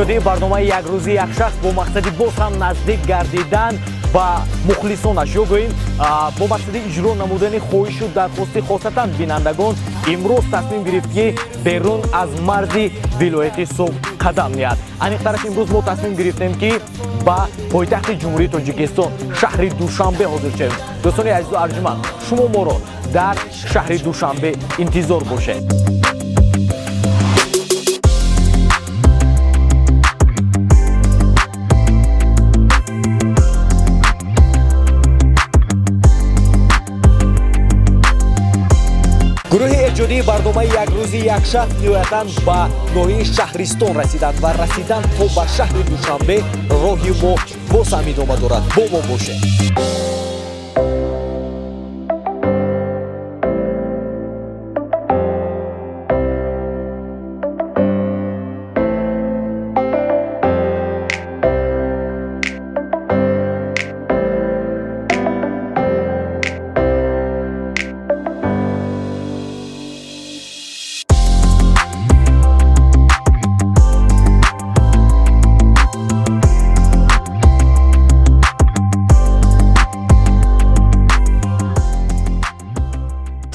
Эҷодии барномаи «Як рӯзи як шахс» бо мақсади боз ҳам наздик гардидан ба мухлисонаш ё гӯем, бо мақсади иҷро намудани хоҳишу дархости хосатан бинандагон, имрӯз тасмим гирифт, ки берун аз марзи вилояти Суғд қадам ниҳад. Аниқтараш, имрӯз мо тасмим гирифтем, ки ба пойтахти Ҷумҳурии Тоҷикистон, шаҳри Душанбе ҳозир шавем. Дӯстони азизу арҷуманд, шумо моро дар шаҳри Душанбе интизор бошед. Гурӯҳи эҷодии барномаи «Як рӯзи як шахс» ниҳоятан ба ноҳияи Шаҳристон расиданд ва расидан то ба шаҳри Душанбе роҳи мо боз ҳам идома дорад. Бо мо бошед.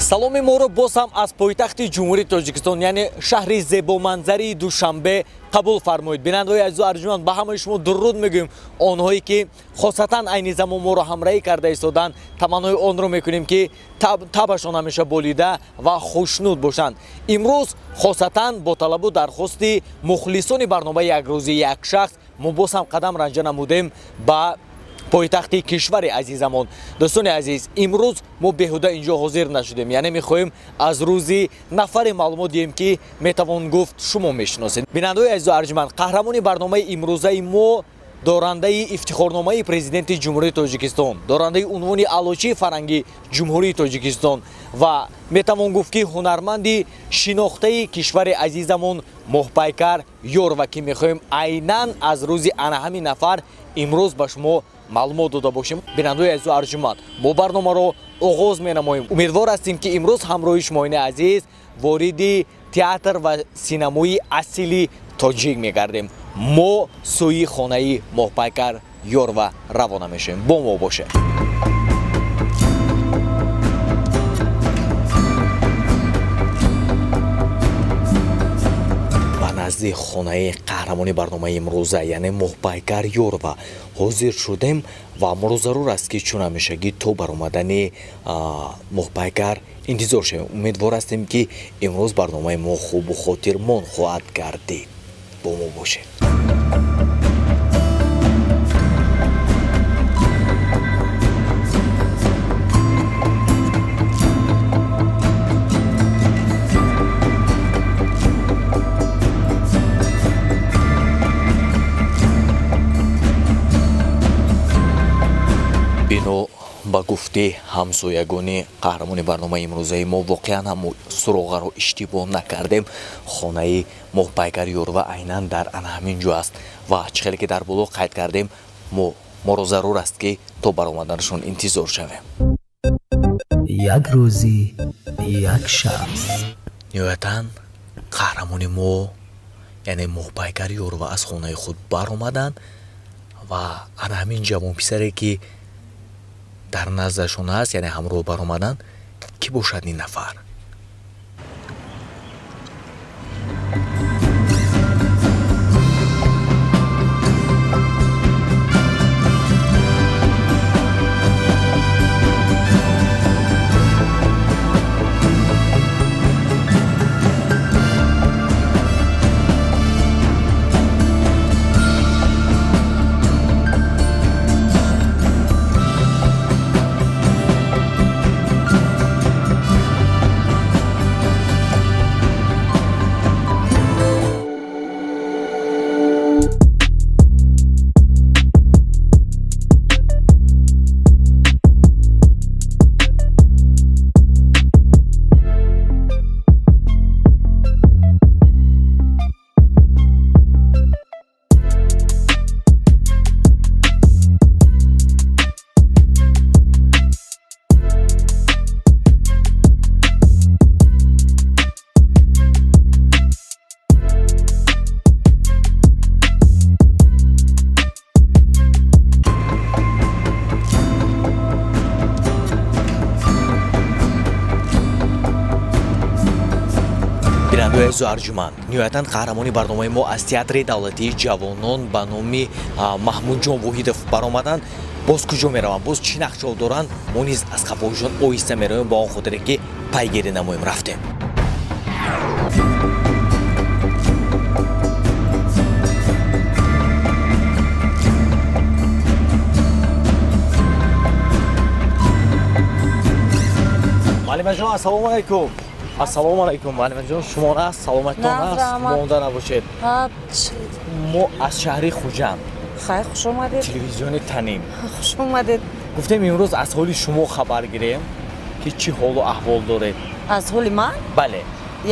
Саломи моро боз ҳам аз пойтахти Ҷумҳурии Тоҷикистон, яъне шаҳри зебоманзарии Душанбе қабул фармоед. Бинандаҳои азизу арҷуманд, ба ҳамаи шумо дуруд мегӯем. Онҳое ки хосатан айни замон моро ҳамроҳӣ карда истоданд, таманнои онро мекунем, ки табашон ҳамеша болида ва хушнуд бошанд. Имрӯз хосатан бо талабу дархости мухлисони барномаи «Як рӯзи як шахс» мо боз ҳам қадам ранҷа намудем ба пойтахти кишвари азизамон. Дӯстони азиз, имрӯз мо беҳуда инҷо ҳозир нашудем, яъне мехоҳем аз рӯзи нафаре маълумот диҳем, ки метавон гуфт, шумо мешиносед. Бинандаҳои азизу арҷуманд, қаҳрамони барномаи имрӯзаи мо дорандаи ифтихорномаи Президенти Ҷумҳурии Тоҷикистон, дорандаи унвони Аълочии фарҳанги Ҷумҳурии Тоҷикистон ва метавон гуфт, ки ҳунарманди шинохтаи кишвари азизамон Моҳпайкар Ёрова, ки мехоҳем айнан аз рӯзи ана ҳамин нафар имрӯз ба шумо маълумот дода бошем. Бинандаои азизу арҷуманд, мо барномаро оғоз менамоем. Умедвор ҳастем, ки имрӯз ҳамроҳи шумоини азиз вориди театр ва синамои асили тоҷик мегардем. Мо сӯи хонаи Моҳпайкар Ёрова равона мешавем. Бо мо бошед. Ба назди хонаи қаҳрамони барномаи имрӯза, яъне Моҳпайкар Ёрова, ҳозир шудем ва моро зарур аст, ки чун ҳамешагӣ то баромадани Моҳпайкар интизор шавем. Умедвор ҳастем, ки имрӯз барномаи мо хубу хотирмон хоҳад гардид. Бо мо бошед. Бино ба гуфти ҳамсоягони қаҳрамони барномаи имрӯзаи мо, воқеан ҳам мо суроғаро иштибоҳ накардем. Хонаи Моҳпайкар Ёрова айнан дар ана ҳамин ҷо аст ва чӣ хеле ки дар боло қайд кардем, моро зарур аст, ки то баромаданашон интизор шавем. Як рӯзи як шахс. Ниҳоятан қаҳрамони мо, яъне Моҳпайкар Ёрова, аз хонаи худ баромаданд ва ана ҳамин ҷавонписаре, ки дар наздашон аст, яъне ҳамроҳ баромаданд, кӣ бошад ин нафар? Бинандагои азизу арҷуманд, ниҳоятан қаҳрамони барномаи мо аз Театри давлатии ҷавонон ба номи Маҳмудҷон Воҳидов баромаданд. Боз куҷо мераванд, боз чӣ нақшаҳо доранд, мо низ аз қафоҳошон оҳиста меравем, ба он хотире ки пайгирӣ намоем. Рафтем. Муаллимаҷон, ассалому алайкум. Ассалому алайкум, муаллимаҷон, шумо аст, саломатон аст, монда набошед. Мо аз шаҳри Хуҷанд. Хай, хуш омадед. Телевизиони Таним. Хуш омадед. Гуфтем, имрӯз аз ҳоли шумо хабар гирем, ки чӣ ҳолу аҳвол доред. Аз ҳоли ман? Бале.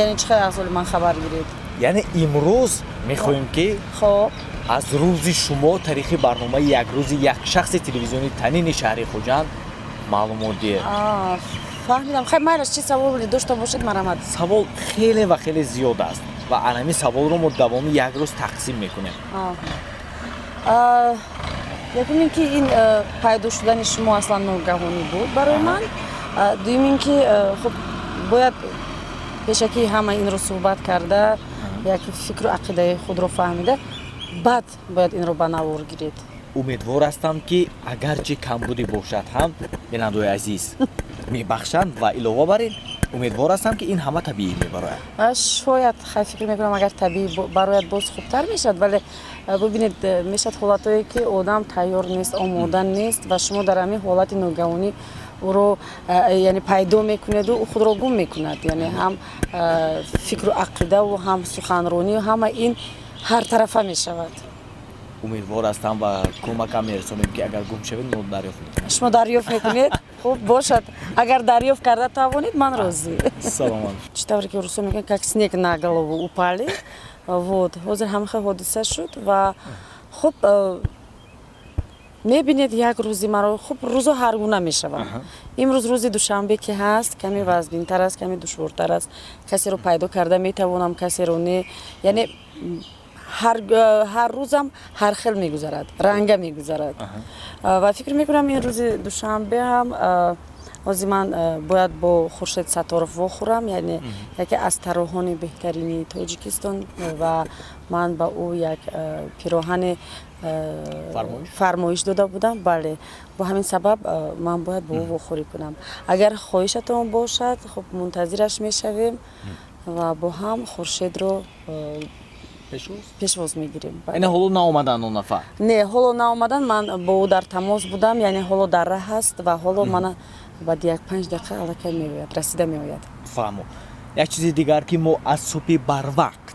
Яъне чӣ хел аз ҳоли ман хабар гиред? Яъне имрӯз мехоҳем, ки хоб аз рӯзи шумо таърихи барномаи «Як рӯзи як шахси» телевизиони Танини шаҳри Хуҷанд маълумот диҳед. Фаҳмидам. Хай, майлаш, чӣ саволе дошта бошед, марҳамат. Савол хеле ва хеле зиёд аст ва анами саволро мо давоми як рӯз тақсим мекунем. Якум ин ки ин пайдо шудани шумо аслан ногаҳонӣ буд барои ман. Дуюм ин ки, хуб, бояд пешакӣ ҳама инро суҳбат карда, як фикру ақидаи худро фаҳмида, баъд бояд инро ба навор гиред. Умедвор ҳастам, ки агарчи камбудӣ бошад ҳам, бинандои азиз мебахшанд ва илова бар ин умедвор ҳастам, ки ин ҳама табиӣ мебарояд. Шояд, хай, фикр мекунам, агар табиӣ барояд, боз хубтар мешавад, вале бубинед, мешавад ҳолатҳое, ки одам тайёр нест, омода нест ва шумо дар ҳамин ҳолати ногаҳонӣ ӯро, яъне, пайдо мекунеду ӯ худро гум мекунад, яъне ҳам фикру ақидаву ҳам суханронию ҳама ин ҳартарафа мешавад. Умедвор ҳастам ва кӯмакам мерасонем, ки агар гум шавед, мо дарёфт мекунем. Шумо дарёфт мекунед? Хуб бошад, агар дарёфт карда тавонед, ман розӣ. Саломат. Чӣ тавре ки русо мегӯянд, как снег на голову упали. Вот ҳозир ҳамин хел ҳодиса шуд ва хуб, мебинед як рӯзи маро. Хуб, рӯзо ҳаргуна мешаванд. Имрӯз рӯзи душанбе ки ҳаст, каме вазбинтар аст, каме душвортар аст. Касеро пайдо карда метавонам, касеро не. Яъне ҳар рӯзам ҳар хел мегузарад, ранга мегузарад. Ва фикр мекунам, ин рӯзи душанбе ҳам ҳозир ман бояд бо Хуршед Сатторов вохӯрам, яъне яке аз тарроҳони беҳтарини Тоҷикистон, ва ман ба ӯ як пироҳане фармоиш дода будам. Бале, бо ҳамин сабаб ман бояд бо ӯ вохӯрӣ кунам. Агар хоҳишатон бошад, хуб, мунтазираш мешавем ва бо ҳам Хуршедро пешвоз мегирем. Яъне ҳоло наомаданд он нафар? Не, ҳоло наомаданд. Ман бо ӯ дар тамос будам, яъне ҳоло дар раҳ аст ва ҳоло мана баъди як 5 дақиқа аллакай меояд, расида меояд. Фаҳмо. Як чизи дигар, ки мо аз субҳи барвақт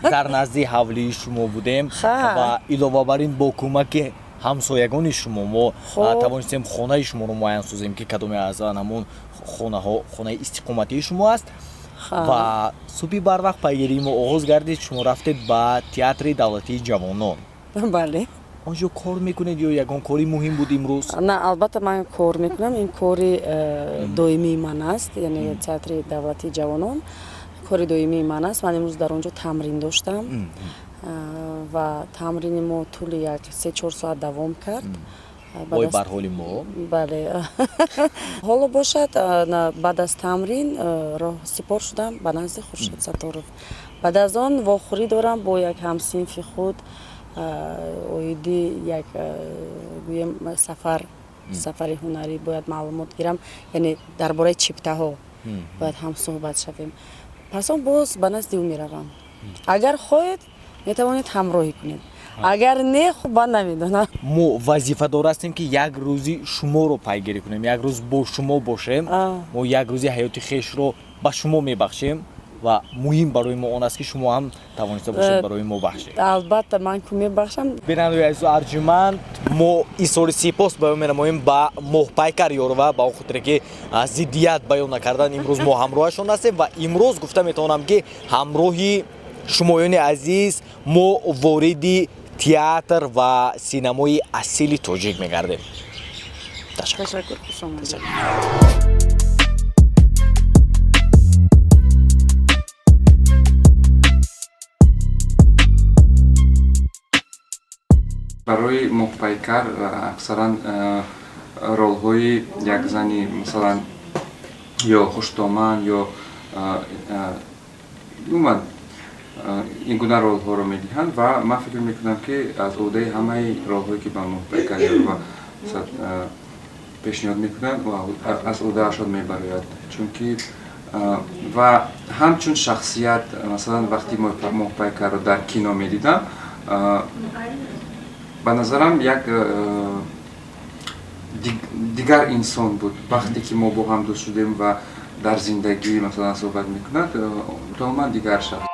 дар назди ҳавлии шумо будем ва илова бар ин бо кӯмаки ҳамсоягони шумо мо тавонистем хонаи шуморо муайян созем, ки кадоме аз ҳамон хонаҳо хонаи истиқоматии шумо аст. Ва субҳи барвақт пайгирии мо оғоз гардид, шумо рафтед ба Театри давлатии ҷавонон. Бале. Он ҷо кор мекунед ё ягон кори муҳим буд имрӯз? На, албатта, ман кор мекунам. Ин кори доимии ман аст, яъне Театри давлатии ҷавонон кори доимии ман аст. Ман имрӯз дар он ҷо тамрин доштам ва тамрини мо тӯли як 3-4 соат давом кард. Вой бар ҳоли мо. Бале, ҳоло бошад, баъд аз тамрин роҳ сипор шудам ба назди Хуршед Сатторов. Баъд аз он вохӯрӣ дорам бо як ҳамсинфи худ оиди як, гӯем, сафари ҳунарӣ бояд маълумот гирам, яъне дар бораи чиптаҳо бояд ҳам суҳбат шавем. Пас он боз ба назди ӯ меравам. Агар хоҳед, метавонед ҳамроҳӣ кунед, агар не, хуб, ман намедонам. Мо вазифадор ҳастем, ки як рӯзи шуморо пайгирӣ кунем, як рӯз бо шумо бошем. Мо як рӯзи ҳаёти хешро ба шумо мебахшем ва муҳим барои мо он аст, ки шумо ҳам тавониста бошед барои мо бахшед. Албатта, ман ку мебахшам. Бинандаи азизу арҷуманд, мо изҳори сипос баён менамоем ба Моҳпайкар Ёрова, ба он хотире ки зиддият баён накардан. Имрӯз мо ҳамроҳашон ҳастем ва имрӯз гуфта метавонам, ки ҳамроҳи шумоёни азиз мо вориди театр ва синамои асили тоҷик мегардем. Ташаккур. Ташаккур, хуш омадед. Барои Моҳпайкар аксаран ролҳои як зани, масалан, ё хуштоман, ё Умуман, ин гуна ролҳоро медиҳанд ва ман фикр мекунам, ки аз уҳдаи ҳамаи ролҳое, ки ба Моҳпайкар Ёрова пешниҳод мекунанд, аз уҳдаашон мебарояд, чунки ва ҳамчун шахсият, масалан, вақти Моҳпайкарро дар кино медидам, ба назарам як дигар инсон буд. Вақте ки мо бо ҳам дӯст шудем ва дар зиндагӣ, масалан, суҳбат мекунад, тамоман дигар шахс.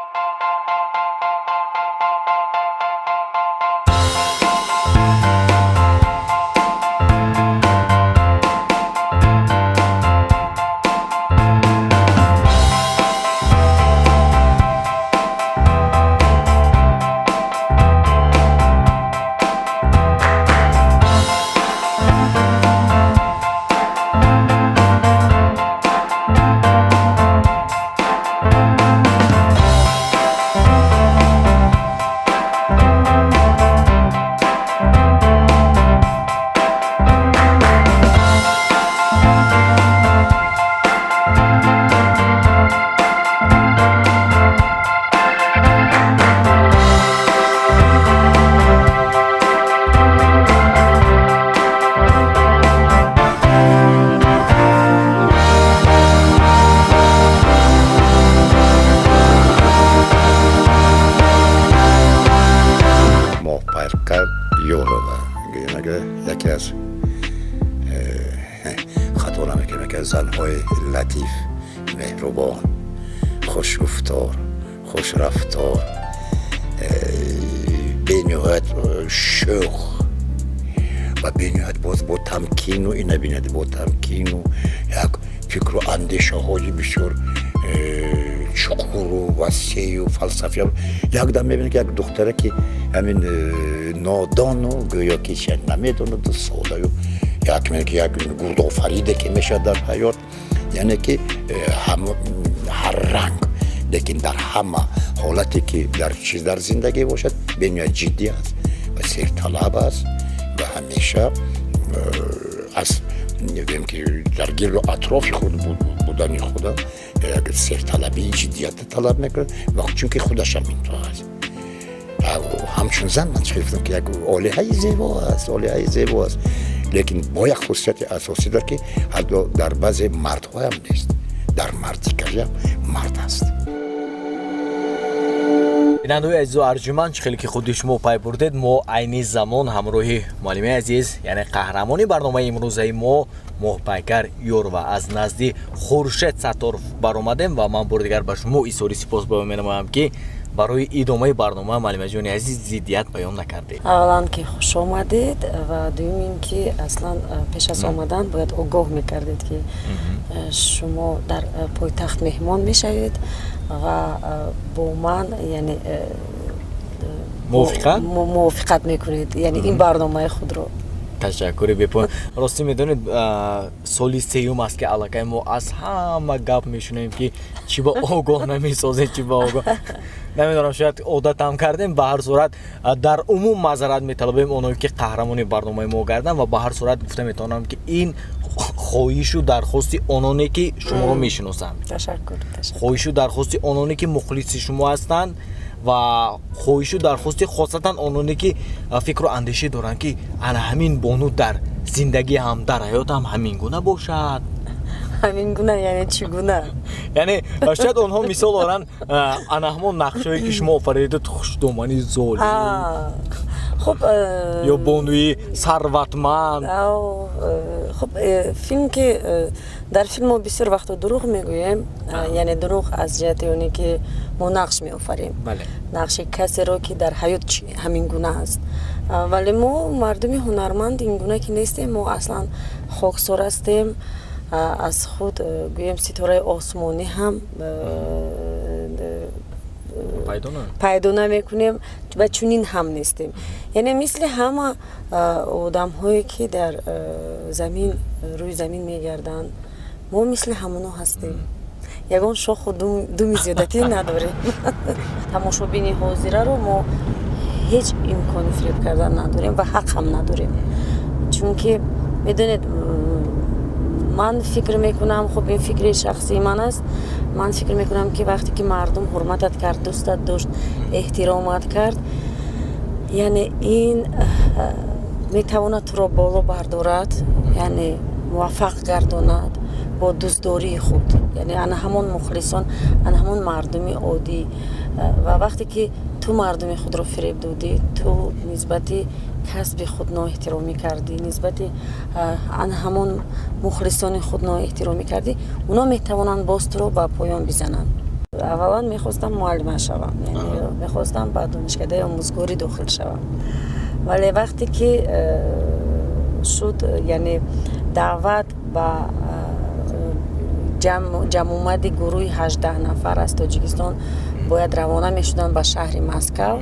Моҳпайкар Ёрова яке аз, хато намекунам, яке аз занҳои латиф, меҳрубон, хушгуфтор, хушрафтор, бениҳоят шӯх ва бениҳоят боз бо тамкину, ина бинед, бо тамкину як фикру андешаҳои бисёр чуқуру васею фалсафия. Якдам мебинед, ки як духтаре, ки ҳамин нодону гӯё ки чиз намедонаду содаю, як ки як гурдофариде ки мешавад дар ҳаёт, яъне ки ҳар ранг, лекин дар ҳама ҳолате ки дар чиз дар зиндагӣ бошад, бениҳоят ҷиддӣ аст ва серталаб аст ва ҳамеша аз гӯем ки дар гирду атрофи худ будани худа як серталабии ҷиддият талаб мекунад ва чунки худашам инто аст. Ҳамчун зан ман чӣ гуфтам, ки як олиҳаи зебо аст, олиҳаи зебо аст, лекин бо як хусусияти асосӣ дорад, ки ҳатто дар баъзе мардҳоям нест, дар мардикариам мард аст. Бинандаҳои азизу арҷуманд, чӣ хеле ки худи шумо пай бурдед, мо айни замон ҳамроҳи муаллимаи азиз, яъне қаҳрамони барномаи имрӯзаи мо, Моҳпайкар Ёрова, аз назди Хуршед Сатторов баромадем ва ман бори дигар ба шумо изҳори сипос баён менамоям, ки барои идомаи барнома, муаллимаҷони азиз, зиддият баён накардед. Аввалан, ки хуш омадед, ва дуюм ин ки аслан пеш аз омадан бояд огоҳ мекардед, ки шумо дар пойтахт меҳмон мешавед ва бо ман, яъне мувофиқат мувофиқат мекунед, яъне ин барномаи худро. Ташаккури бепоён. Ростӣ, медонед, соли сеюм аст, ки аллакай мо аз ҳама гап мешунавем, ки чӣ ба огоҳ намесозем, чӣ ба огоҳ, намедонам, шояд одатам кардем. Ба ҳар сурат, дар умум маъзарат металабем оное ки қаҳрамони барномаи мо гарданд, ва ба ҳар сурат гуфта метавонам, ки ин хоҳишу дархости ононе ки шуморо мешиносанд, Ташаккур. хоҳишу дархости ононе ки мухлиси шумо ҳастанд ва хоҳишу дархости хосатан ононе ки фикру андеша доранд, ки ана ҳамин бону дар зиндагӣ ҳам, дар ҳаёт ҳам ҳамин гуна бошад. Ҳамин гуна яъне чӣ гуна? Яъне шояд онҳо мисол оранд ана ҳамон нақшҳое, ки шумо офаридед, хушдомани золим хуб ё бонуи сарватманд. Хуб, филм ки дар филм мо бисёр вақто дурӯғ мегӯем, яъне дурӯғ аз ҷиҳати оне ки мо нақш меофарем, нақши касеро, ки дар ҳаёт ҳамин гуна аст. Вале мо мардуми ҳунарманд ин гуна ки нестем, мо аслан хоксор ҳастем, аз худ гӯем ситораи осмонӣ ҳам пайдо намекунем ва чунин ҳам нестем. Яъне мисли ҳама одамҳое, ки дар замин, рӯи замин мегарданд, мо мисли ҳамоно ҳастем, ягон шоху думи зиёдатӣ надорем. Тамошобини ҳозираро мо ҳеҷ имкони фиреб кардан надорем ва ҳақ ҳам надорем, чунки медонед. Ман фикр мекунам, хуб, ин фикри шахсии ман аст, ман фикр мекунам, ки вақте ки мардум ҳурматат кард, дӯстат дошт, эҳтиромат кард, яъне ин метавонад туро боло бардорад, яъне муваффақ гардонад бо дӯстдории худ, яъне ана ҳамон мухлисон, ана ҳамон мардуми оддӣ. Ва вақте ки ту мардуми худро фиреб додӣ, ту нисбати касби худ ноэҳтиромӣ кардӣ, нисбати ана ҳамон мухлисони худ ноэҳтиромӣ кардӣ, оно метавонанд боз туро ба поён бизананд. Аввалан мехостам муаллима шавам, яъне мехостам ба донишкадаи омӯзгорӣ дохил шавам, вале вақте ки шуд, яъне даъват ба ҷамъомади гурӯҳи 18 нафар аз Тоҷикистон бояд равона мешуданд ба шаҳри Москав,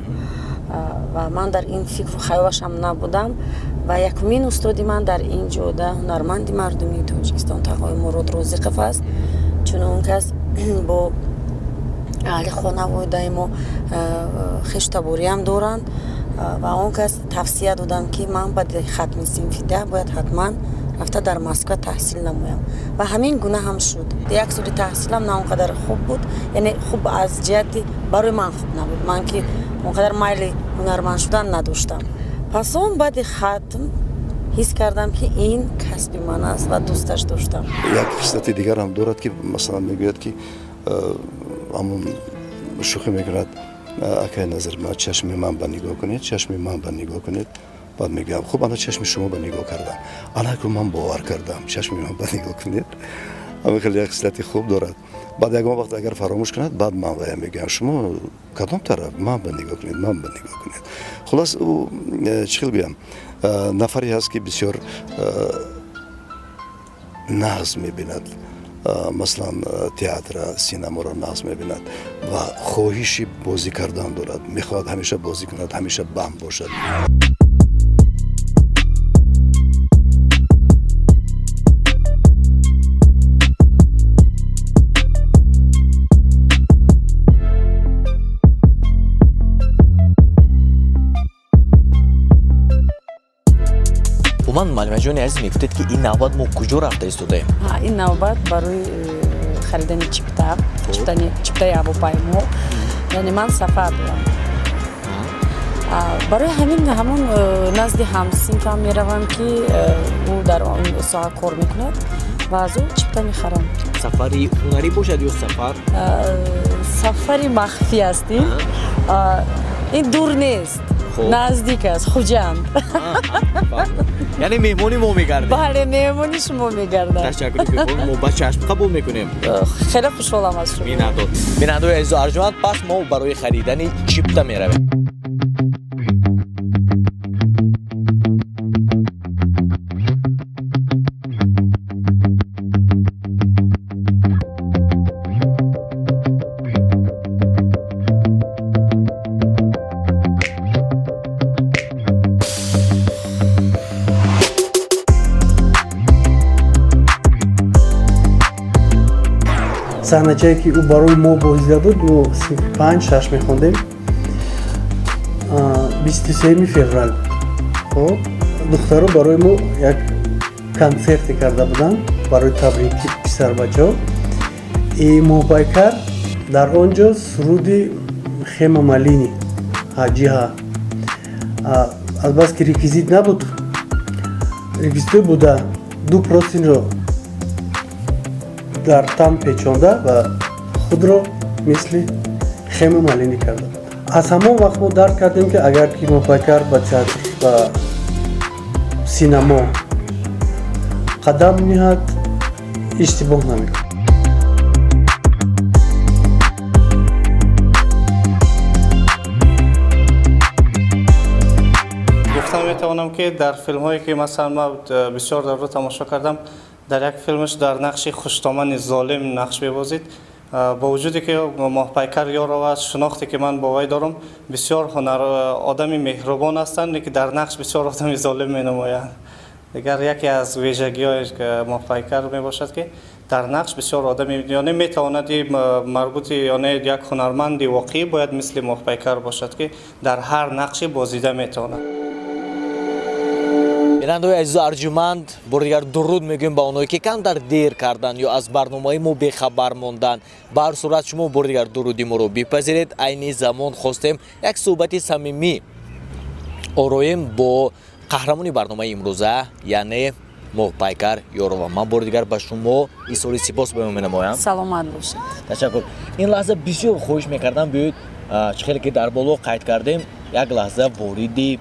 ва ман дар ин фикру хаёлашам набудам. Ва якумин устоди ман дар ин ҷода ҳунарманди мардумии Тоҷикистон Тағои Мурод Розиқов аст, чун он кас бо аҳли хонаводаи мо хештабориам доранд. Ва он кас тавсия доданд, ки ман баъди хатми синфи 10 бояд ҳатман рафта дар Москва таҳсил намоям. Ва ҳамин гуна ҳам шуд. Як соли таҳсилам на он қадар хуб буд, яъне хуб аз ҷиҳати барои ман хуб набуд, ман ки он қадар майли ҳунарманд шудан надоштам. Пас он баъди хатм ҳис кардам, ки ин касби ман аст ва дӯсташ доштам. Як хислати дигарам дорад, ки масалан мегӯяд, ки ҳамон шӯхӣ мекунад: «Акай Назир, ма чашми ман ба нигоҳ кунед, чашми ман ба нигоҳ кунед». Баъд мегӯям: «Хуб, ана чашми шумо ба нигоҳ кардам, ана ку ман бовар кардам, чашми ман ба нигоҳ кунед». Ҳамин хеле як хислати хуб дорад. Баъд ягон вақт агар фаромӯш кунад, баъд ман вая мегӯям: «Шумо кадом тараф? Ман ба нигоҳ кунед, ман ба нигоҳ кунед». Хулас, ӯ чӣ хел гӯям, нафаре ҳаст, ки бисёр нағз мебинад, масалан театра, синаморо нағз мебинад ва хоҳиши бозӣ кардан дорад, мехоҳад ҳамеша бозӣ кунад, ҳамеша бам бошад. Умуман, муаллимаҷони азиз, мегуфтед, ки ин навбат мо куҷо рафта истодаем? Ин навбат барои харидани чипта, чиптаи ҳавопаймо, яъне ман сафар дорам. Барои ҳамин ҳамон назди ҳамсинфам меравам, ки ӯ дар он соҳа кор мекунад, ва аз ӯ чипта мехарам. Сафари ҳунарӣ бошад ё сафар? Сафари махфӣ аст. Ин дур нест, наздик аст, Хуҷанд. Яъне меҳмони мо мегардем? Бале, меҳмони шумо мегардам. Ташаккури, мо ба чашм қабул мекунем. Хеле хушҳолам аз шумо. Миннатдор. Бинандаои азизу арҷуманд, пас мо барои харидани чипта меравем. Саҳначае, ки ӯ барои мо бозида буд, мо синфи панҷ, шаш мехондем, 23-юми феврал буд. Хоб, духтаро барои мо як консерте карда буданд барои табрики писарбачаҳо, и Моҳпайкар дар он ҷо суруди Хема Малини ҳаҷиҳа, азбаски реквизит набуд, реквизитҳо буда, ду простынь ро дар тан печонда ва худро мисли Хема Малинӣ карда буд. Аз ҳамон вақт мо дарк кардем, ки агар ки Моҳпайкар ба театр, ба синамо қадам ниҳад, иштибоҳ намекунад. Гуфта метавонам, ки дар филмҳое, ки масалан ман бисёр дар тамошо кардам, дар як филмаш дар нақши хуштомани золим нақш мебозид. Бо вуҷуде ки Моҳпайкар Ёрова аст, шинохте ки ман бо вай дорам, бисёр ҳунар одами меҳрубон ҳастанд, лекин дар нақш бисёр одами золим менамоянд. Дигар яке аз вижагиҳои Моҳпайкар мебошад, ки дар нақш бисёр одами, яъне метавонад марбути, яъне як ҳунарманди воқеӣ бояд мисли Моҳпайкар бошад, ки дар ҳар нақше бозида метавонад. Бинандаҳои азизу арҷуманд, бори дигар дуруд мегӯем ба онҳое, ки камтар дер карданд ё аз барномаи мо бехабар монданд. Ба ҳар сурат, шумо бори дигар дуруди моро бипазиред. Айни замон хостем як суҳбати самимӣ ороем бо қаҳрамони барномаи имрӯза, яъне Моҳпайкар Ёрова. Ман бори дигар ба шумо изҳори сипос баён менамоям. Саломат бошед. Ташаккур. Ин лаҳза бисёр хоҳиш мекардам, биёед, чӣ хеле ки дар боло қайд кардем, як лаҳза вориди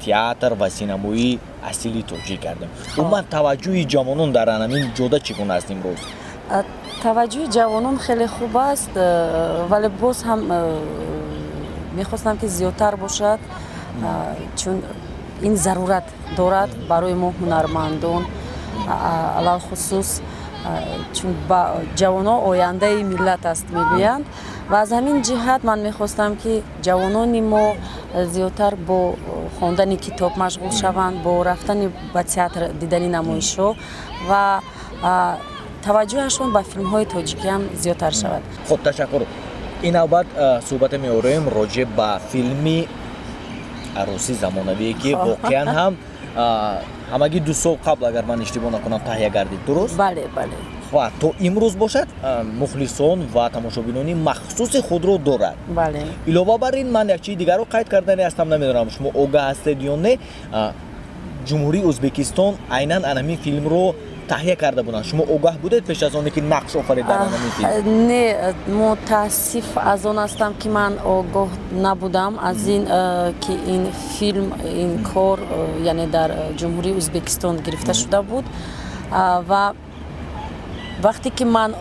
театр ва синамои асили тоҷик кардем. Умуман, таваҷҷӯҳи ҷавонон дар анамин ҷода чӣ гуна аст имрӯз? Таваҷҷӯҳи ҷавонон хеле хуб аст, вале боз ҳам мехостам, ки зиёдтар бошад, чун ин зарурат дорад барои мо ҳунармандон, алалхусус, чун ҷавонон ояндаи миллат аст мегӯянд, ва аз ҳамин ҷиҳат ман мехостам, ки ҷавонони мо зиёдтар бо хондани китоб машғул шаванд, бо рафтани ба театр, дидани намоишҳо ва таваҷҷӯҳашон ба филмҳои тоҷикиам зиёдтар шавад. Хуб, ташаккур. Ин навбат суҳбате меорем роҷеъ ба филми «Арӯсии замонавие», ки воқеан ҳам ҳамагӣ 2 сол қабл, агар ман иштибоҳ накунам, таҳия гардид, дуруст? Бале. Ва то имрӯз бошад, мухлисон ва тамошобинони махсуси худро дорад. Бале. Илова бар ин, ман як чизи дигарро қайд кардани ҳастам. Намедонам, шумо огаҳ ҳастед ё не, Ҷумҳурии Ӯзбекистон айнан анамин филмро таҳия карда буданд. Шумо огаҳ будед пеш аз оне ки нақш офарид дар анамин филм? Не, мутаассиф аз он ҳастам, ки ман огоҳ набудам аз ин, ки ин филм, ин кор, яъне дар Ҷумҳурии Ӯзбекистон гирифта шуда буд. Ва вақте ки ман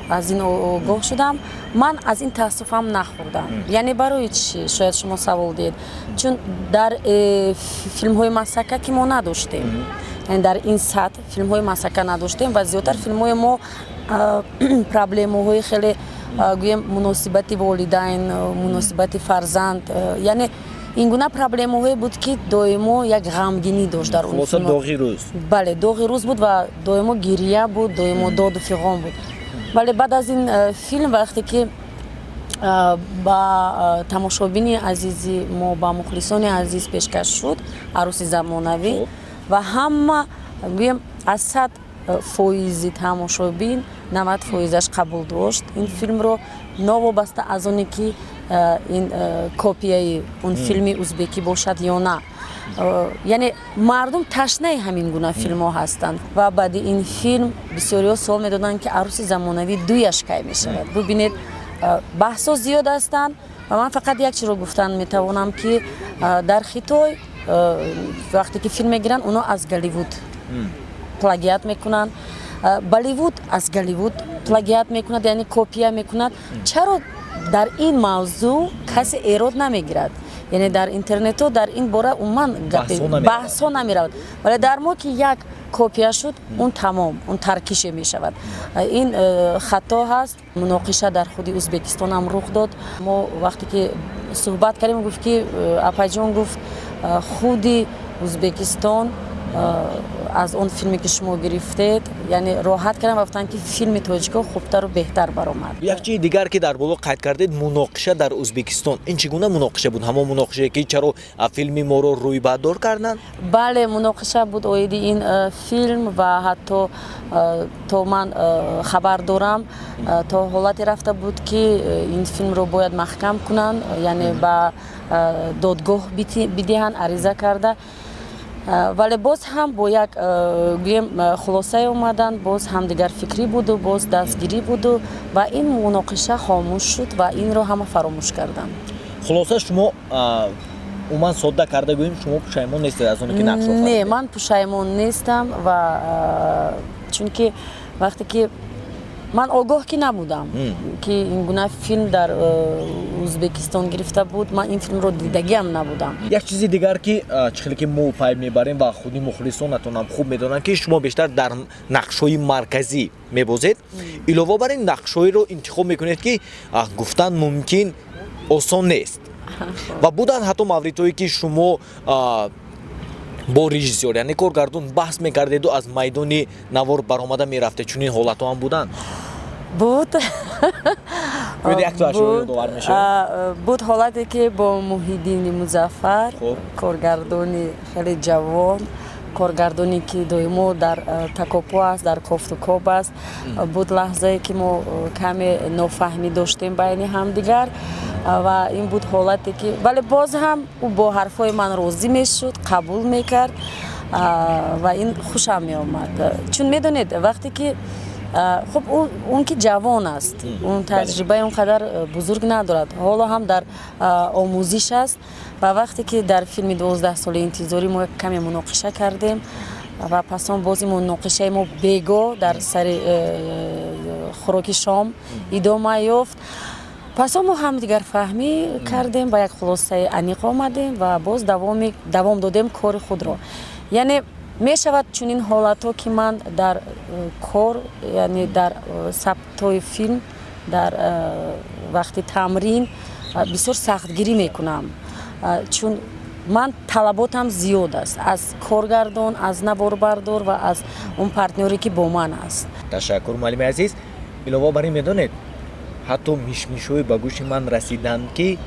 аз ин огоҳ шудам, ман аз ин таассуфам нахӯрдам. Яъне барои чӣ, шояд шумо савол диҳед. Чун дар филмҳои масака ки мо надоштем, яъне дар ин сатҳ филмҳои масака надоштем ва зиёдтар филмҳои мо проблемаҳои хеле, гӯем, муносибати волидайн, муносибати фарзанд, яъне ин гуна проблемаҳое буд, ки доимо як ғамгинӣ дошт дар он. Хулоса, доғи рӯз. Бале, доғи рӯз буд ва доимо гирия буд, доимо доду фиғон буд. Вале баъд аз ин филм, вақте ки ба тамошобини азизи мо, ба мухлисони азиз пешкаш шуд «Арӯси замонавӣ», ва ҳама, гӯем, аз 100 фоизи тамошобин 90 фоизаш қабул дошт ин филмро, новобаста аз оне ки ин копияи он филми узбекӣ бошад ё на. Яъне мардум ташнаи ҳамин гуна филмҳо ҳастанд. Ва баъди ин филм бисёриҳо суол медоданд, ки «Арӯси замонавӣ дуяш кай мешавад?» Бубинед, баҳсҳо зиёд ҳастанд ва ман фақат як чиро гуфтан метавонам, ки дар Хитой вақте ки филм мегиранд, онҳо аз Голливуд плагиат мекунанд, Болливуд аз Голливуд плагиат мекунад, яъне копия мекунад. Чаро дар ин мавзӯъ касе эрод намегирад? Яъне дар интернетҳо дар ин бора умуман баҳсҳо намеравад, вале дар мо ки як копия шуд, он тамом, он таркише мешавад. Ин хато ҳаст. Муноқиша дар худи Ӯзбекистон ҳам рух дод. Мо вақте ки суҳбат кардем, гуфт ки апаҷон, гуфт, худи Ӯзбекистон аз он филме, ки шумо гирифтед, яъне роҳат кардам ва гуфтанд, ки филми тоҷико хубтару беҳтар баромад. Як чизи дигар, ки дар боло қайд кардед, муноқиша дар Ӯзбекистон, ин чӣ гуна муноқиша буд? Ҳамон муноқишае, ки чаро филми моро рӯйбаддор карданд? Бале, муноқиша буд оиди ин филм ва ҳатто, то ман хабар дорам, то ҳолате рафта буд, ки ин филмро бояд маҳкам кунанд, яъне ба додгоҳ бидиҳанд ариза карда. Вале боз ҳам бо як, гӯем, хулосае омаданд, боз ҳамдигарфикрӣ буду, боз дастгирӣ буду ва ин муноқиша хомӯш шуд ва инро ҳама фаромӯш карданд. Хулоса, шумо, умуман содда карда гӯем, шумо пушаймон нестед аз оне ки нақш Не, ман пушаймон нестам ва чунки вақте ки ман огоҳ ки набудам, ки ин гуна филм дар Ӯзбекистон гирифта буд, ман ин филмро дидагиам набудам. Як чизи дигар, ки чӣ хеле ки мо пай мебарем ва худи мухлисонатонам хуб медонанд, ки шумо бештар дар нақшҳои марказӣ мебозед. Илова бар ин, нақшҳоеро интихоб мекунед, ки гуфтан мумкин, осон нест, ва буданд ҳатто мавридҳое, ки шумо бо режиссёр, яъне коргардон, баҳс мекардеду аз майдони навор баромада мерафтед. Чунин ҳолатҳо ҳам буданд? Буд. Буд ҳолате, ки бо Муҳиддини Музаффар, коргардони хеле ҷавон, коргардоне, ки доимо дар такопӯ аст, дар кофтукоб аст, буд лаҳзае, ки мо каме нофаҳмӣ доштем байни ҳамдигар. Ва ин буд ҳолате, ки вале боз ҳам ӯ бо ҳарфҳои ман розӣ мешуд, қабул мекард ва ин хушам меомад, чун медонед, вақте ки хуб, он ки ҷавон аст, он таҷрибаи он қадар бузург надорад, ҳоло ҳам дар омӯзиш аст. Ва вақте ки дар филми 12 соли интизорӣ мо каме муноқиша кардем ва пас он боз ин муноқишаи мо бего дар сари хӯроки шом идома ёфт. Пас он мо ҳамдигарфаҳмӣ кардем, ба як хулосаи аниқ омадем ва боз давом додем кори худро. Яъне мешавад чунин ҳолатҳо, ки ман дар кор, яъне дар сабтҳои филм, дар вақти тамрин бисёр сахтгирӣ мекунам, чун ман талаботам зиёд аст аз коргардон, аз наворбардор ва аз он партнёре, ки бо ман аст. Ташаккур, муаллими азиз. Илова бар ин, медонед, ҳатто мишмишҳое ба гӯши ман расиданд, ки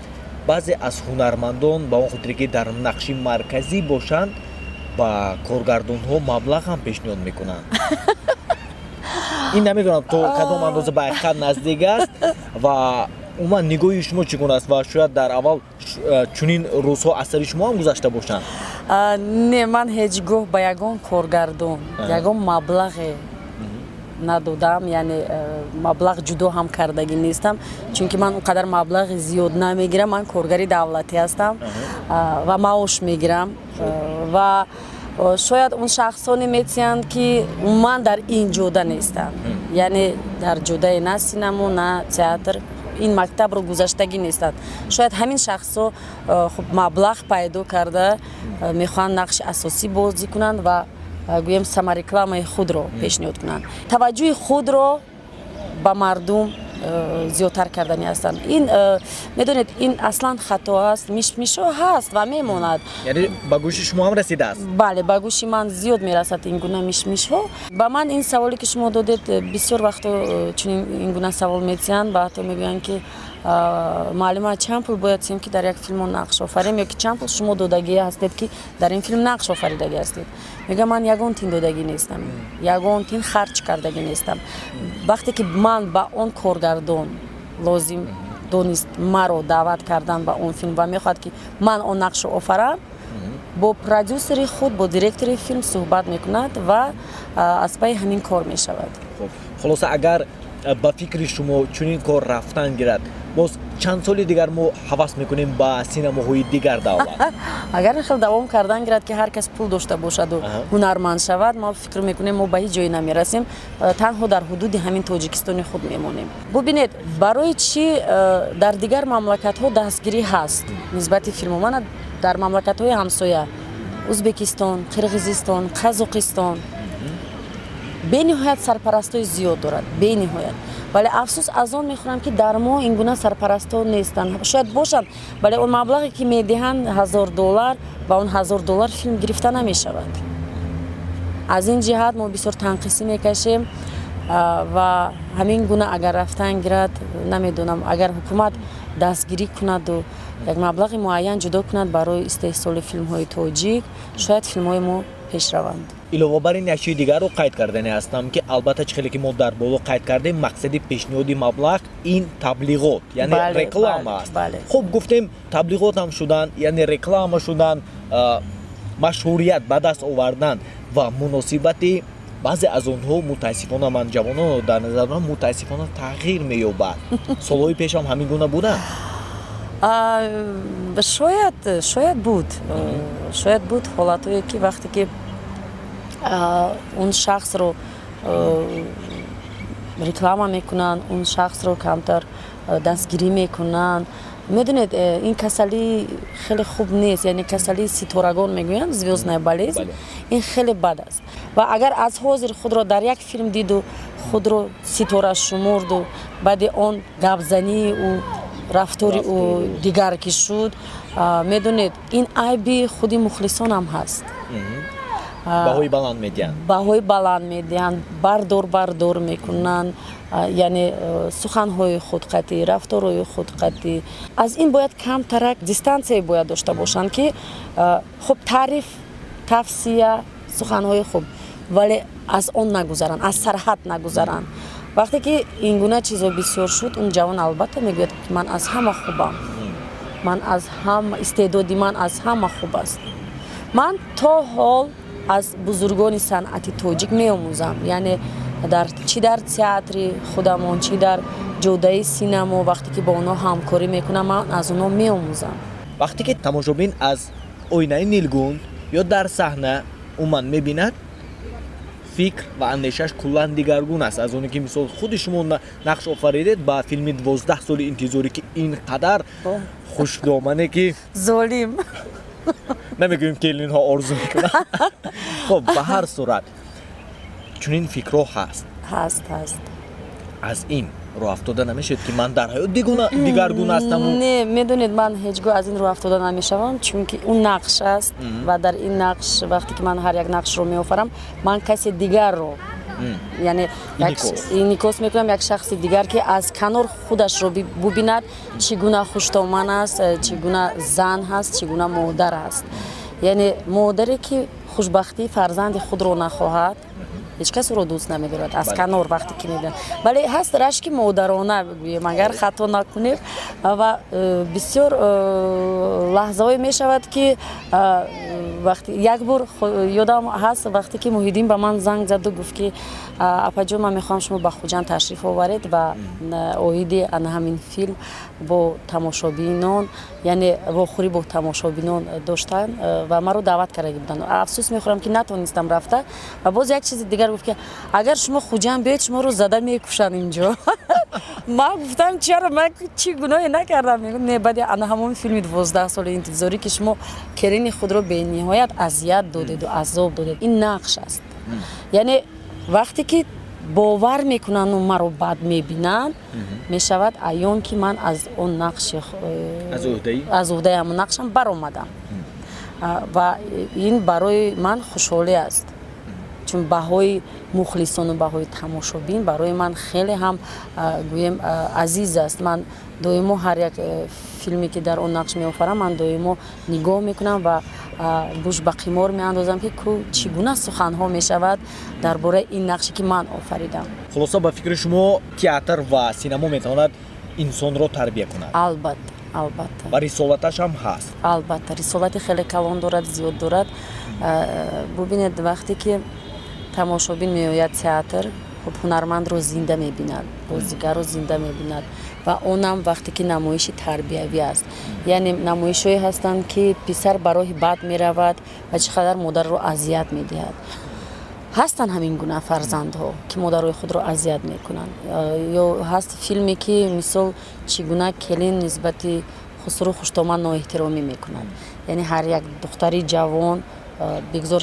баъзе аз ҳунармандон ба он хотире, ки дар нақши марказӣ бошанд, ба коргардонҳо маблағ ҳам пешниҳод мекунанд. Ин намедонам, то кадом андоза ба ҳақиқат наздик аст ва умуман нигоҳи шумо чӣ гуна аст ва шояд дар аввал чунин рӯзҳо аз сари шумо ҳам гузашта бошанд. Не, ман ҳеҷ гоҳ ба ягон коргардон ягон маблағе надодам, яъне маблағ ҷудо ҳам кардагӣ нестам, чунки ман он қадар маблағи зиёд намегирам. Ман коргари давлатӣ ҳастам ва маош мегирам. Ва шояд он шахсоне метиҳанд, ки умуман дар ин ҷода нестанд, яъне дар ҷодаи на синамо, на театр, ин мактабро гузаштагӣ нестанд. Шояд ҳамин шахсҳо хуб маблағ пайдо карда мехоҳанд нақши асосӣ бозӣ кунанд ва гӯем, саморекламаи худро пешниҳод кунанд, таваҷҷӯҳи худро ба мардум зиёдтар кардани ҳастанд. Ин, медонед, ин аслан хато аст. Мишмишҳо ҳаст ва мемонад. Яъне ба гӯши шумо ҳам расидааст? Бале, ба гӯши ман зиёд мерасад ин гуна мишмишҳо. Ба ман ин саволе, ки шумо додед, бисёр вақто чунин ин гуна савол метиҳанд ва ҳатто мегӯянд, ки муаллима, чанд пул бояд тиҳем, ки дар як филмо нақш офарем, ё ки чанд пул шумо додагӣ ҳастед, ки дар ин филм нақш офаридагӣ ҳастед? Мегӯям, ман ягон тин додагӣ нестам, ягон тин харҷ кардагӣ нестам. Вақте ки ман ба он коргардон лозим донист маро даъват кардан ба он филм ва мехоҳад, ки ман он нақшро офарам, бо продюсери худ, бо директори филм суҳбат мекунад ва аз пайи ҳамин кор мешавад. Хуб, хулоса, агар ба фикри шумо чунин кор рафтан гирад, боз чанд соли дигар мо ҳавас мекунем ба синамоҳои дигар даъват? Агар ин хел давом кардан гирад, ки ҳар кас пул дошта бошаду ҳунарманд шавад, мо фикр мекунем, мо ба ҳеҷ ҷое намерасем, танҳо дар ҳудуди ҳамин Тоҷикистони худ мемонем. Бубинед, барои чӣ дар дигар мамлакатҳо дастгирӣ ҳаст нисбати филмҳо? Мана, дар мамлакатҳои ҳамсоя, Узбекистон, Қирғизистон, Қазоқистон, бениҳоят сарпарастои зиёд дорад, бениҳоят. Вале афсӯс аз он мехӯрам, ки дар мо ин гуна сарпарастҳо нестанд. Шояд бошанд, вале он маблағе, ки медиҳанд, 1000 доллар, ба он 1000 доллар филм гирифта намешавад. Аз ин ҷиҳат мо бисёр танқисӣ мекашем. Ва ҳамин гуна агар рафтан гирад, намедонам, агар ҳукумат дастгирӣ кунаду як маблағи муайян ҷудо кунад барои истеҳсоли филмҳои тоҷик, шояд филмҳои мо пеш раванд. Илова бар ин, як чизи дигарро қайд кардане ҳастам, ки албатта, чӣ хеле ки мо дар боло қайд кардем, мақсади пешниҳоди маблағ ин таблиғот, яъне реклама аст. Хуб, гуфтем, таблиғот ҳам шудан, яъне реклама шудан, машҳурият ба даст овардан ва муносибати баъзе аз онҳо, мутаассифона, ман ҷавононро дар назар дорам, мутаассифона тағйир меёбад. Солҳои пеш ҳам ҳамин гуна буданд? Шояд буд, шояд буд ҳолатҳое, ки вақте ки он шахсро реклама мекунанд, он шахсро камтар дастгирӣ мекунанд. Медонед, ин касалӣ хеле хуб нест, яъне касалии ситорагон мегӯянд, звездная болезнь. Ин хеле бад аст. Ва агар аз ҳозир худро дар як филм диду худро ситора шумурду, баъди он гапзании ӯ, рафтори ӯ дигар ки шуд, медонед, ин айби худи мухлисонам ҳаст. Баҳои баланд медиҳанд. Баҳои баланд медиҳанд, бардор бардор мекунанд, яъне суханҳои худқатӣ, рафторҳои худқатӣ. Аз ин бояд камтарак дистанция бояд дошта бошанд, ки хуб, таъриф, тавсия, суханҳои хуб, вале аз он нагузаранд, аз сарҳад нагузаранд. Вақте ки ин гуна чизо бисёр шуд, он ҷавон албатта мегӯяд, ки ман аз ҳама хубам, ман аз ҳама, истеъдоди ман аз ҳама хуб аст. Ман то ҳол аз бузургони санъати тоҷик меомӯзам, яъне дар чӣ, дар театри худамон, чӣ дар ҷодаи синамо, вақте ки бо онҳо ҳамкорӣ мекунам, ман аз онҳо меомӯзам. Вақте ки тамошобин аз оинаи нилгун ё дар саҳна умуман мебинад, фикр ва андешааш куллан дигаргун аст аз оне ки, мисол, худи шумо нақш офаридед ба филми 12 соли интизорӣ, ки ин қадар хушдомане ки Золим. Намегӯем, келинҳо орзу мекунанд. Хоб, ба ҳар сурат чунин фикрҳо ҳаст. Ҳаст, ҳаст. Аз ин роҳ афтода намешавед, ки ман дар ҳаёт дигаргун ҳастаму? Не, медонед, ман ҳеҷ гоҳ аз ин роҳ афтода намешавам, чунки он нақш аст ва дар ин нақш, вақте ки ман ҳар як нақшро меофарам, ман касе дигарро, яъне инъикос мекунам, як шахси дигар, ки аз канор худашро бубинад, чӣ гуна хуштоман аст, чӣ гуна зан ҳаст, чӣ гуна модар аст. Яъне модаре, ки хушбахтии фарзанди худро нахоҳад, ҳеҷ кас ӯро дӯст намедорад аз канор вақте ки мебинад. Вале ҳаст рашки модарона, бигӯем, агар хато накунем. Ва бисёр лаҳзаҳое мешавад, ки вақти як бор, ёдам ҳаст, вақте ки Муҳиддин ба ман занг заду гуфт, ки апаҷон, ман мехоҳам шумо ба Хуҷанд ташриф оваред ва оиди ана ҳамин филм бо тамошобинон, яъне вохӯрӣ бо тамошобинон доштан, ва маро даъват карда буданд. Афсӯс мехӯрам, ки натонистам рафта. Ва боз як чизи дигар гуфт, ки агар шумо Хуҷанд биёед, шуморо зада мекушанд инҷо. Ман гуфтам: чаро, ман чӣ гуноҳе накардам? Не, баъди ана ҳамон филми 12 соли интизорӣ, ки шумо келини худро бениҳоят азият додеду азоб додед. Ин нақш аст. Яъне вақте ки бовар мекунанду маро бад мебинанд, мешавад аён, ки ман аз он нақши аз уҳдаи ҳамон нақшам баромадам, ва ин барои ман хушҳолӣ аст, чун баҳои мухлисону баҳои тамошобин барои ман хеле ҳам, гӯем, азиз аст. Ман доимо ҳар як филме, ки дар он нақш меофарам, ман доимо нигоҳ мекунам ва гӯш ба қимор меандозам, ки ку чӣ гуна суханҳо мешавад дар бораи ин нақше, ки ман офаридам. Хулоса, ба фикри шумо, театр ва синамо метавонад инсонро тарбия кунад? Албатта, албатта. Ва рисолаташ ҳам ҳаст. Албатта, рисолати хеле калон дорад, зиёд дорад. Бубинед, вақте ки тамошобин меояд театр, хуб, ҳунармандро зинда мебинад, бозигарро зинда мебинад, ва онам вақте ки намоиши тарбиявӣ аст. Яъне намоишҳое ҳастанд, ки писар ба роҳи бад меравад ва чӣ қадар модарро азият медиҳад. Ҳастанд ҳамин гуна фарзандҳо, ки модарои худро азият мекунанд. Ё ҳаст филме, ки мисол, чӣ гуна келин нисбати хусру хуштоман ноэҳтиромӣ мекунад. Яъне ҳар як духтари ҷавон, бигзор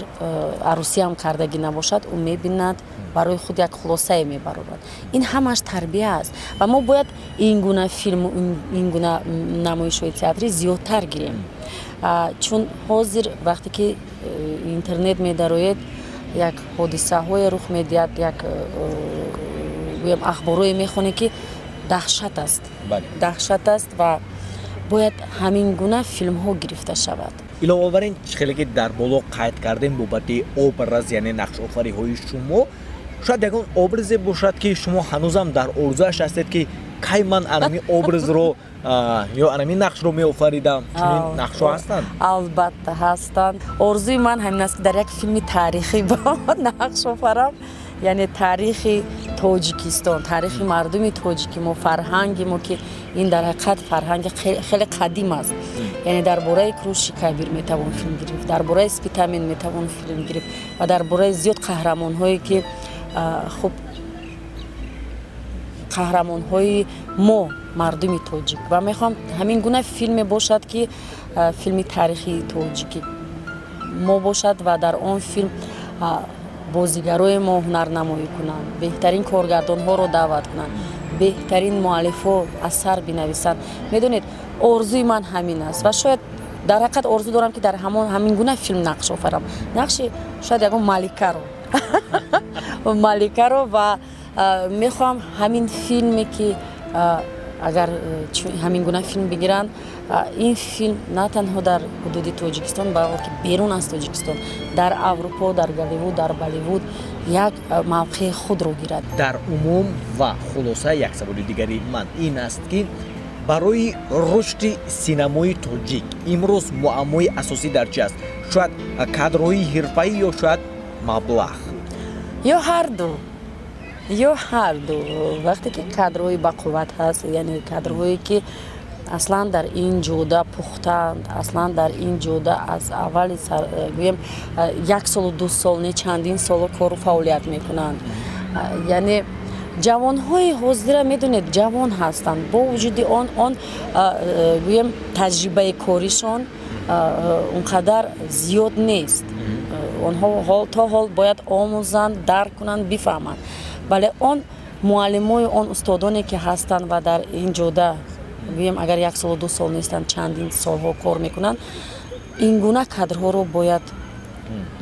арӯсиам кардагӣ набошад, ӯ мебинад, барои худ як хулосае мебарорад. Ин ҳамаш тарбия аст ва мо бояд ин гуна филму ин гуна намоишҳои театрӣ зиёдтар гирем, чун ҳозир вақте ки интернет медароед, як ҳодисаҳое рух медиҳад, як, гӯям, ахборое мехонед, ки даҳшат аст, даҳшат аст, ва бояд ҳамин гуна филмҳо гирифта шавад. Илова бар ин, чӣ хеле ки дар боло қайд кардем бобати образ, яъне нақшофариҳои шумо, шояд ягон образе бошад, ки шумо ҳанӯзам дар орзуаш ҳастед, ки кай ман анами образро ё анами нақшро меофаридам. Чунин нақшҳо ҳастанд? Албатта, ҳастанд. Орзуи ман ҳамин аст, ки дар як филми таърихӣ нақш офарам, яъне таърихи Тоҷикистон, таърихи мардуми тоҷики мо, фарҳанги мо, ки ин дар ҳақиқат фарҳанги хеле қадим аст. Яъне дар бораи Куруши Кабир метавон филм гирифт, дар бораи Спитамен метавон филм гирифт ва дар бораи зиёд қаҳрамонҳое, ки хуб, қаҳрамонҳои мо, мардуми тоҷик. Ва мехоҳам ҳамин гуна филме бошад, ки филми таърихии тоҷики мо бошад ва дар он филм бозигарои мо ҳунарнамоӣ кунанд, беҳтарин коргардонҳоро даъват кунанд, беҳтарин муаллифҳо асар бинависанд. Медонед, орзуи ман ҳамин аст ва шояд Дар ҳақиқат орзу дорам, ки дар ҳамон ҳамин гуна филм нақш офарам, нақши шояд ягон маликаро ва мехоҳам ҳамин филме, ки агар ҳамин гуна филм бигиранд, ин филм на танҳо дар ҳудуди Тоҷикистон, балки берун аз Тоҷикистон, дар Аврупо, дар Голливуд, дар Болливуд як мавқеи худро гирад. Дар умум ва хулоса, як саволи дигари ман ин аст, ки барои рушди синамои тоҷик имрӯз муаммои асосӣ дар чи аст? Шояд кадрҳои ҳирфаӣ ё шояд маблағ? Ё ҳарду, ё ҳарду. Вақте ки кадрҳои бақувват ҳаст, яъне кадрҳое, ки аслан дар ин ҷода пухтаанд, аслан дар ин ҷода аз аввали, гӯем, як солу 2 сол не, чандин соло кору фаъолият мекунанд. Яъне ҷавонҳои ҳозира, медонед, ҷавон ҳастанд, бо вуҷуди он, гӯем, таҷрибаи коришон он қадар зиёд нест. Онҳо то ҳол бояд омӯзанд, дарк кунанд, бифаҳманд. Вале он муаллимою он устодоне, ки ҳастанд ва дар ин ҷода, гӯем, агар як солу 2 сол нестанд, чандин солҳо кор мекунанд, ин гуна кадрҳоро бояд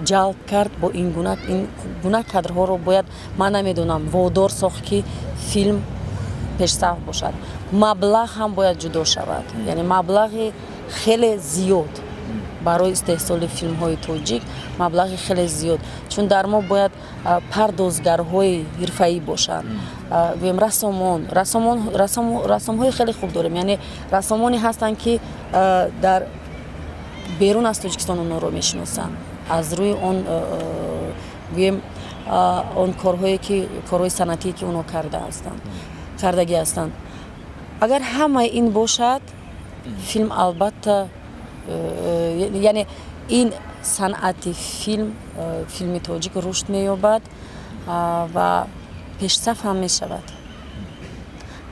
ҷалб кард. Бо ин гуна кадрҳоро бояд, ман намедонам, водор сохт, ки филм пешсаф бошад. Маблағ ҳам бояд ҷудо шавад, яъне маблағи хеле зиёд барои истеҳсоли филмҳои тоҷик, маблағи хеле зиёд, чун дар мо бояд пардозгарҳои ҳирфаӣ бошанд, гӯем, рассомон. Рассомҳои хеле хуб дорем, яъне рассомоне ҳастанд, ки дар берун аз Тоҷикистон онҳоро мешиносанд аз рӯи он, гӯем, он корҳое, ки корҳои санъатие, ки онҳо кардагӣ ҳастанд. Агар ҳамаи ин бошад, филм албатта, яъне ин санъати филм, филми тоҷик рушд меёбад ва пешсаф ҳам мешавад,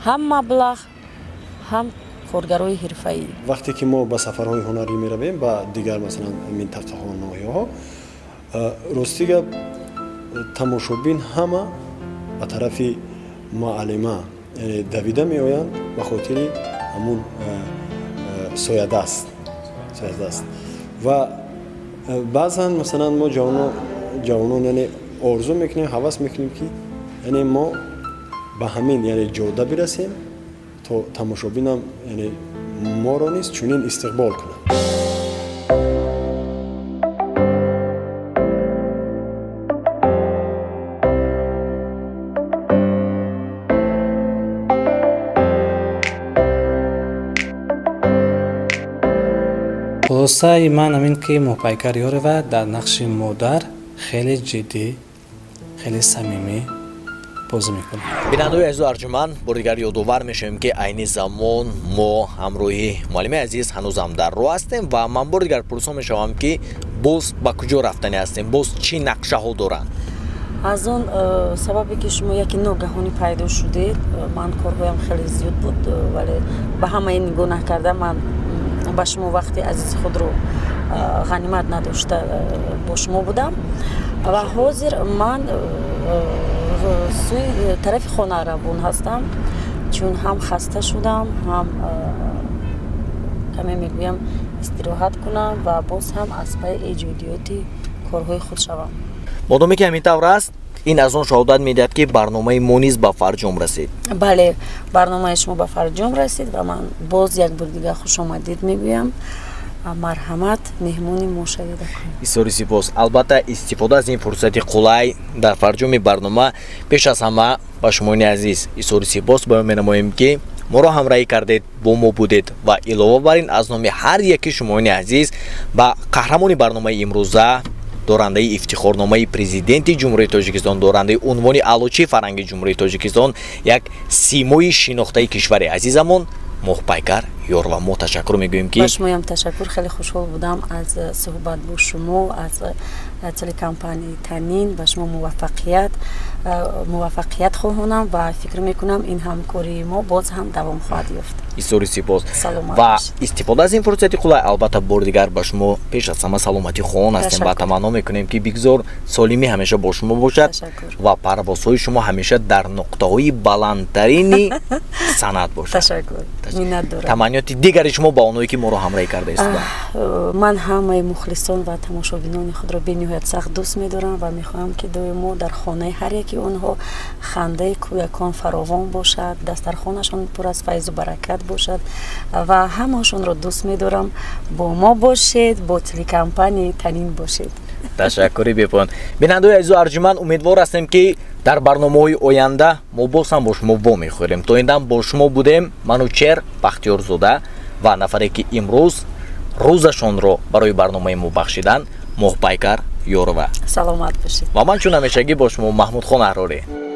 ҳам маблағ, ҳам коргарои ҳирфаӣ. Вақте ки мо ба сафарҳои ҳунарӣ меравем ба дигар, масалан, минтақаҳо, ноҳияҳо, рости гап, тамошобин ҳама ба тарафи муаллима давида меоянд ба хотири ҳамун соядаст. Ва баъзан, масалан, мо ҷавонон, яъне орзу мекунем, ҳавас мекунем, ки яъне мо ба ҳамин, яъне, ҷода бирасем, то тамошобинам, яъне, моро низ чунин истиқбол кунад. Хулосаи ман ҳамин, ки Моҳпайкар Ёрова дар нақши модар хеле ҷиддӣ, хеле самимӣ бозӣ мекунад. Бинандаои азизу арҷуманд, бори дигар ёдовар мешавем, ки айни замон мо ҳамроҳи муаллими азиз ҳанӯзам дар роҳ ҳастем ва ман бори дигар пурсон мешавам, ки боз ба куҷо рафтанӣ ҳастем, боз чӣ нақшаҳо доранд? Аз он сабабе, ки шумо яке ногаҳонӣ пайдо шудед, ман корҳоям хеле зиёд буд, вале ба ҳамаи нигоҳ накарда, ман ба шумо вақти азизи худро ғанимат надошта бо шумо будам ва ҳозир ман сӯи тарафи хона равон ҳастам, чун ҳам хаста шудам, ҳам каме мегӯям истироҳат кунам ва боз ҳам аз пайи эҷодиёти корҳои худ шавам. Модоме ки ҳамин тавр аст, ин аз он шаҳодат медиҳад, ки барномаи мо низ ба фарҷом расид. Бале, барномаи шумо ба фарҷом расид ва ман боз як бор дигар хушомадид мегӯям. Марҳамат, меҳмони мо шавед. Бисёри сипос. Албатта, истифода аз ин фурсати қулай, дар фарҷоми барнома пеш аз ҳама ба шумони азиз изҳори сипос баён менамоем, ки моро ҳамроҳӣ кардед, бо мо будед, ва илова бар ин аз номи ҳар яки шумоёни азиз ба қаҳрамони барномаи имрӯза, дорандаи ифтихорномаи Президенти Ҷумҳурии Тоҷикистон, дорандаи унвони Аълочии фарҳанги Ҷумҳурии Тоҷикистон, як симои шинохтаи кишвари азизамон, Моҳпайкар Ёрова мо ташаккур мегӯем, ки Ба шумоям ташаккур. Хеле хушҳол будам аз суҳбат бо шумо, аз телекомпанияи Танин. Ба шумо муваффақият. Муваффақият хоҳонам ва фикр мекунам, ин ҳамкории мо боз ҳам давом хоҳад ёфт. Бисёри сипос. Саломат Ва бошед. истифода аз ин фурсати қулай, албатта, бори дигар ба шумо пеш аз ҳама саломатӣ хоҳон ҳастем ва Ташаккур. таманно мекунем, ки бигзор солимӣ ҳамеша бо шумо бошад Ташаккур. ва парвозҳои шумо ҳамеша дар нуқтаҳои баландтарини санъат бошад. Ташаккур, миннат дорам. Таманниёти дигари шумо ба онҳое, ки моро ҳамроҳӣ карда истоданд? Ман ҳамаи мухлисон ва тамошобинони худро бениҳоят сахт дӯст медорам ва мехоҳам, ки доимо дар хонаи ҳар яки онҳо хандаи кӯдакон фаровон бошад, дастархонашон пур аз файзу баракат бошад ва ҳамаашонро дӯст медорам. Бо мо бошед, бо телекомпанияи Танин бошед. Ташаккури бепоён. Бинандаои азизу арҷуманд, умедвор ҳастем, ки дар барномаҳои оянда мо боз ҳам бо шумо вомехӯрем. То ин дам бо шумо будем Манучер Бахтиёрзода ва нафаре, ки имрӯз рӯзашонро барои барномаи мо бахшиданд, Моҳпайкар Ёрова. Саломат бошед. Ва ман чун ҳамешагӣ бо шумо Маҳмудхон Аҳрорӣ.